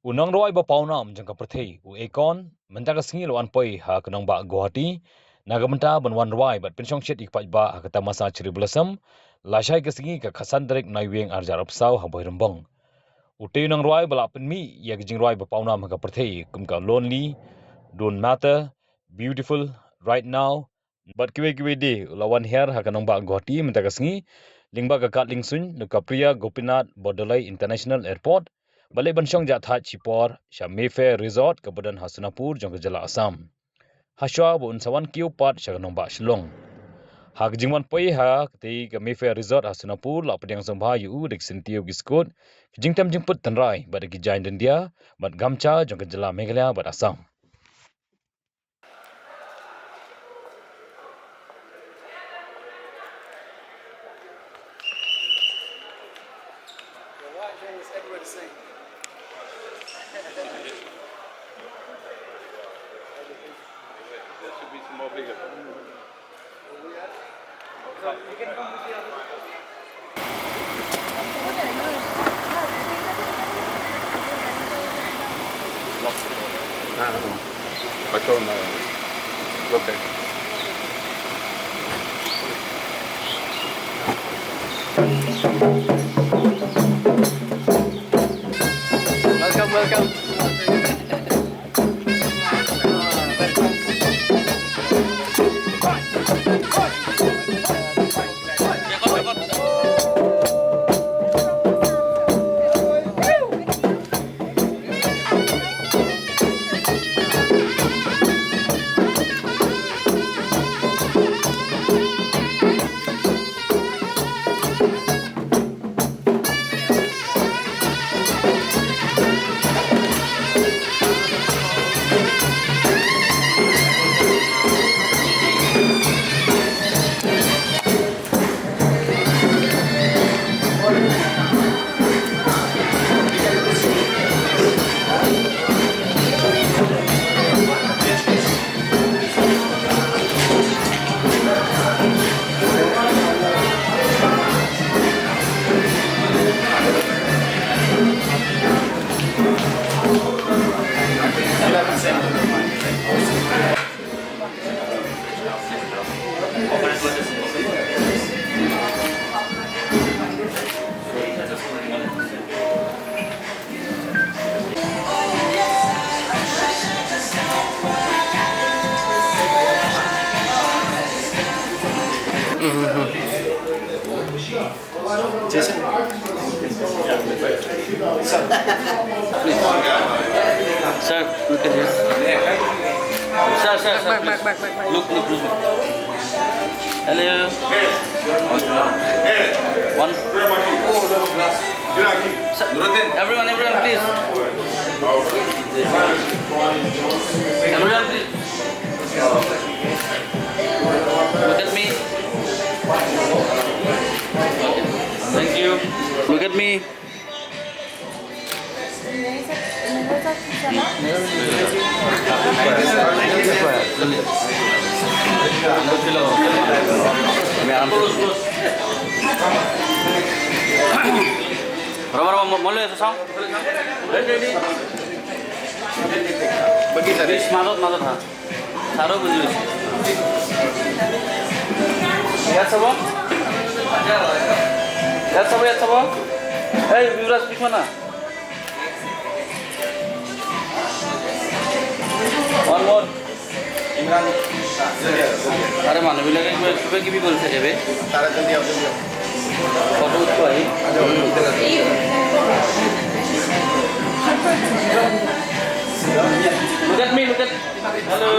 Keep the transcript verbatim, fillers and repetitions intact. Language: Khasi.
U nongrwai ba pawnam jong ka pyrthei, u Akon, mynta ka sngi la wan poi ha ka nongbah Guwahati na ka bynta ban wan rwai bad pynshongshit ïa ki paidbah ha ka tamasa Cherry Blossom lashai ka sngi, ka khatsan tarik Naiwieng arhajar arphew saw ha Bhoirymbong. Utei u nongrwai ba la pynmih ïa ka jingrwai ba pawnam ha ka pyrthei kum ka Lonely, Don't Matter, Beautiful, Right Now, bad kiwei kiwei de, u la wan hiar ha ka nongbah Guwahati mynta ka sngi lyngba ka kad liengsuiñ Lokapriya Gopinath Bordoloi International Airport, bad leit ban shong jahthait shipor sha Mayfair Resort kaba don ha Sonapur jong ka jylla Assam, hashwa ba un sa wan kiew pat sha ka nongbah Shillong. Ha ka jingwan poi ha katei ka Mayfair Resort ha Sonapur, la pdiang sngewbha ïa u da ki syntiew, ki skud, ki jingtem jingput tynrai bad da ki jaiñ dyndia bad gamcha jong ka jylla Meghalaya bad Assam. Welcome, welcome. Jason. Sir. Sir, look at this. Sir, sir, sir, please. Look, look, look. Hello. One. Sir, everyone, everyone, please. Everyone, please. Look at me. Thank you. Look at me. Rama, rama, mo-, mole, sasang. Bagi tadi. Madot, madot, ha. Saro bujui. Yat sabo? Yat sabo, yat sabo? Hey, Yuvraj, pick mana? One more. Imran. Are mane, bila ke, ke, ke, ke, ke, ke, ke, ke, Photo utko ahi. Look at me, look at. Hello.